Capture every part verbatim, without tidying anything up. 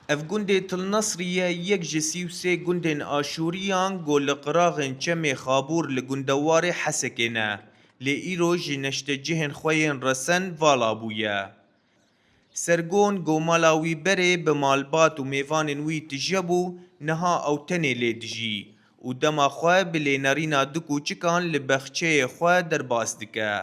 Ev gundê Til Nesrî ye, yek ji sî û sê gundên Aşûriyan ku li qiraxên Çemê Xabûr li gundewarê Hesekê ne, lê îro ji neştecihên xwe yên resen vala bûye. Sergon ku mala wî berê bi malbat û mêvanên wî tije bû, niha ew tenê lê dijî û dema xwe bi lênerîna du kûçikan li bexçeyê xwe derbas dike.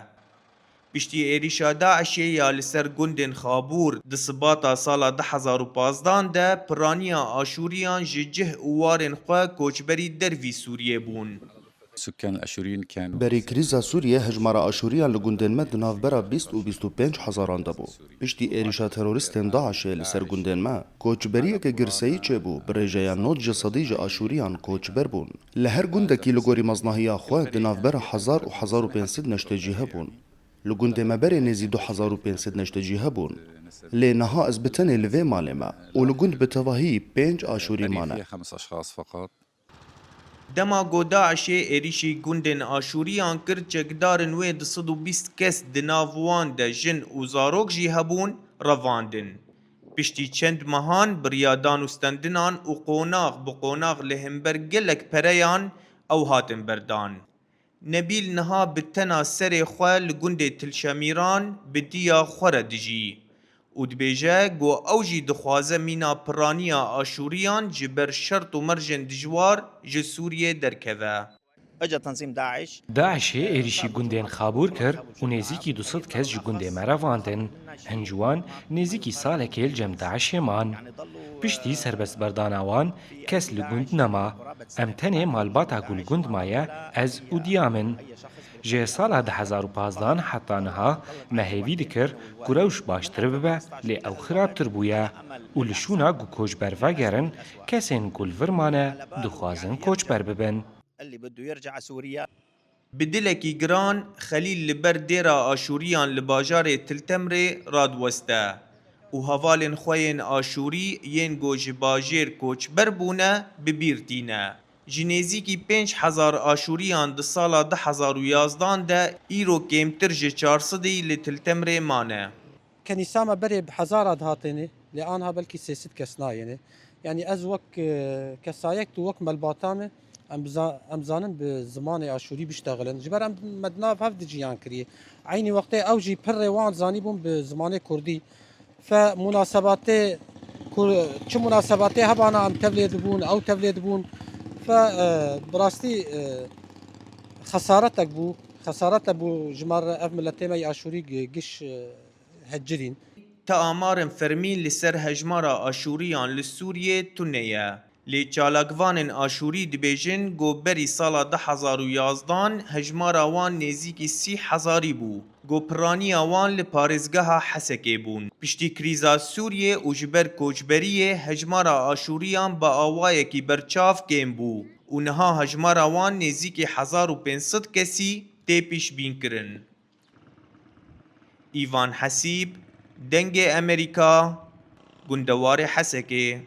Piştî êrîşa DAIŞê ya li ser gundên Xabûr di sibata sala du hezar û pazdan de piraniya Aşûriyan ji cih û warên xwe koçberî dervî Sûriyê bûn. Berî krîza Sûriyê hejmara Aşûriyan li gundên me di navbera bîst û bîst û pênc hezaran de bû. Piştî êrîşa terorîstên DAIŞê li ser gundên me, koçberiyeke girseyî çêbû, bi rêjeya nod ji sedî ji Aşûriyan koçber bûn. Li her gundekî li gorî meznahiya xwe di navbera hezar û hezar û pênc sed neştecî hebûn. Li gundê me berê nêzî du hezar û pênc sed neştecî hebûn. Lê niha ez bi tenê li vê malê me û li gund bi tevahî pênc Aşûrî mane. Dema ku DAIŞê êrîşî gundên Aşûriyan kir, çekdarên wê du sed û bîst kes di nav wan de jin û zarok jî hebûn, revandin. Piştî çend mehan bi riya danûstendinan û qonax bi qonax li hember gelek pereyan ew hatin berdan. Nebîl niha bi tena serê xwe li gundê Til Şemîran bi diya xwe re dijî û dibêje ku ew jî dixwaze mîna piraniya Aşûriyan ji ber şert û mercên dijwar ji Sûriyê derkeve. DAIŞê êrîşî gundên Xabûr kir û nêzîkî du sed kes ji gundê me revandin. Hin ji wan nêzîkî salekê li cem DAIŞê man. Piştî serbestberdana wan kes li gund nema. Em tenê malbata ku li gund maye, ez û diya min. Ji sala du hezar û pazdan heta niha me hêvî dikir ku rewş baştir bibe, lê ew xirabtir bûye û li şûna ku koçber vegerin, kesên ku li vir mane dixwazin koçber bibin. Bi dilekî giran Xelîl li ber dêra Aşûriyan li bajarê Til Temrê radiweste û hevalên xwe yên Aşûrî yên ku ji bajêr koçber bûne bi bîr tîne. Ji nêzîkî pênc hezar Aşûriyan di sala du hezar û yazdan de îro kêmtir ji çar sedî li Til Temrê mane. Kenîsa me berê bi hezara dihatêne, lê anha belkî sê sed kes nayêne. Yanî ez wek e, kesayek tu wek melbata me, em, biza- em zanin bi zimanê aşûrî biştexilin. Ji ber em me di nav hev de jiyan kiriye. Eynî wextê ew jî pirrê wan zanîbûn bi zimanê kurdî. Fe munasebatê ku çi munasebatê hebana em tevlê dibûn, ew tevlê dibûn. Fe e, bi rastî e, xesaretek bû. Xesarete bû ji me re ev miletê me yê aşûrî gi- giş e, hecirîn. Ti amarên fermî li ser hejmara Aşûriyan li Sûriyê tune ye. Lê çalakvanên Aşûrî dibêjin ku berî sala du hezar û yazdan hejmara wan nêzîkî sî hezarî bû, ku piraniya wan li parêzgeha Hesekê bûn. Piştî krîza Sûriyê û ji ber koçberiyê hejmara Aşûriyan bi awayekî berçav kêm bû û niha hejmara wan nêzîkî hezar û pênc sed kesî tê pîşbînkirin. Îvan Hesîb, Dengê Emerîka, Gundewarê Hesekê.